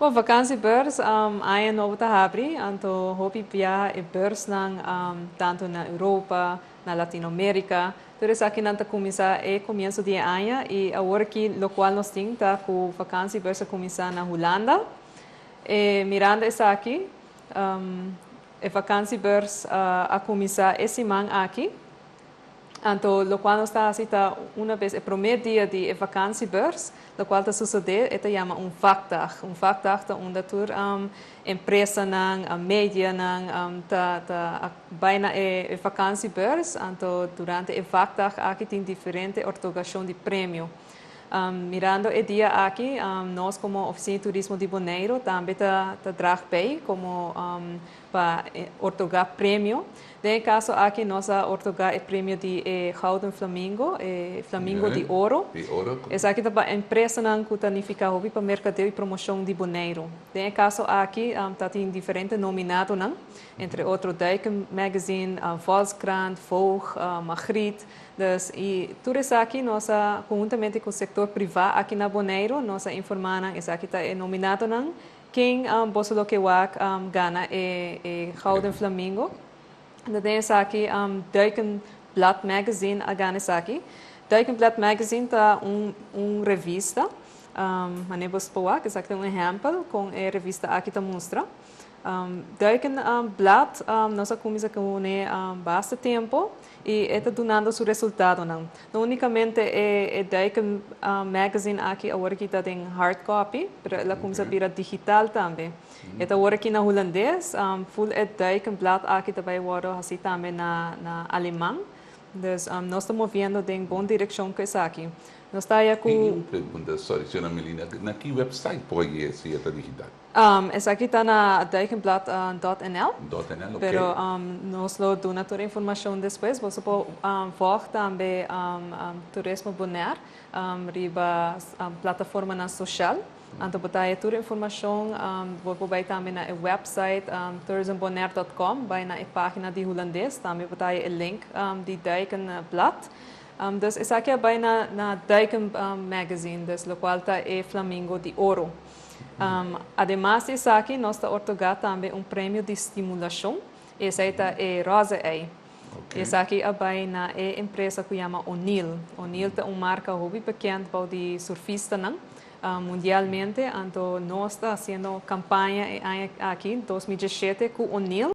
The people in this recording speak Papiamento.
Bon, vakantiebeurs, aña nobo ta habri, anto hopi biaha e beursnan tanto na Europa, na Latinoamérica. Tur esakinan ta cuminsa e comienso di aña y awor aki locual nos tin ta cu vakantiebeurs a cuminsa na Hulanda. E mirando esaki, e vakantiebeurs a cuminsa e siman aki. Anto, locual nos ta haci ta unabes e prome dia di e vakantiebeurs, locual ta sucede, e ta yama un vakdag. Un vakdag ta unda tur empresanan, medianan ta bay na e vakantiebeurs. Anto, durante e vakdag aki tin diferente otorgacion di premio. Mirando e dia aki, nos como Oficina di Turismo di Boneiro tambe ta draag bij como pa otorga premio. Den caso aki nos a otorga e premio di Gouden Flamingo, Flamingo di Oro. Di oro. Esaki ta pa empresanan cu ta nifica hopi pa mercadeo y promocion di Boneiro. Den caso aki ta tin diferente nominadonan, entre otro Duiken Magazine, Volkskrant, Vogue, Magriet. Dus y tur esaki nos a conhuntamente cu sector priva aki na Boneiro, nos a informa nan, esaki ta e nominadonan, ken boso lo ke wak gana e Gouden Flamingo. Den esaki Duiken Blad Magazine a gana esaki. Duiken Blad Magazine ta un revista, manera bo por wak, esaki ta un ehempel cu e revista aki ta mustra. Duiken Blad, nos a cuminsa cu basta tempo y ta dunando su resultadonan. No unicamente e Duiken Magazine aki awor aki ta den hard copy, pero el a cuminsa bira digital tambe. E ta awor aki na Hulandes, full e Duiken Blad aki tambe awor asina tambe na Aleman. Dus nos ta moviendo den bon direccion cu esaki. Nos ta cu Y un pregunta, sorry, señora Melina, na ki website por si ta digital? Esaki ta na duikenblad.nl. .nl, ok. Pero nos lo duna tur informacion despues. Bo por volg tambe Turismo Bonaire riba plataformanan social. Anto bo ta haya tur informacion, bo por bay tambe na e website tourismbonaire.com, bay na e pagina di Hulandes, tambe bo ta haya e link di Duikenblad. Dus esaki a bay na Duiken Magazine, dus locual ta e Flamingo di Oro. Ademas di esaki, nos ta otorga tambe un premio di stimulacion. Esaki ta e Roze Ei. Esaki a bay na e empresa cu yama O'Neill. O'Neill ta un marca hopi bekend pa di surfistanan mundialmente. Anto nos ta haciendo campaña aki, 2017, cu O'Neill.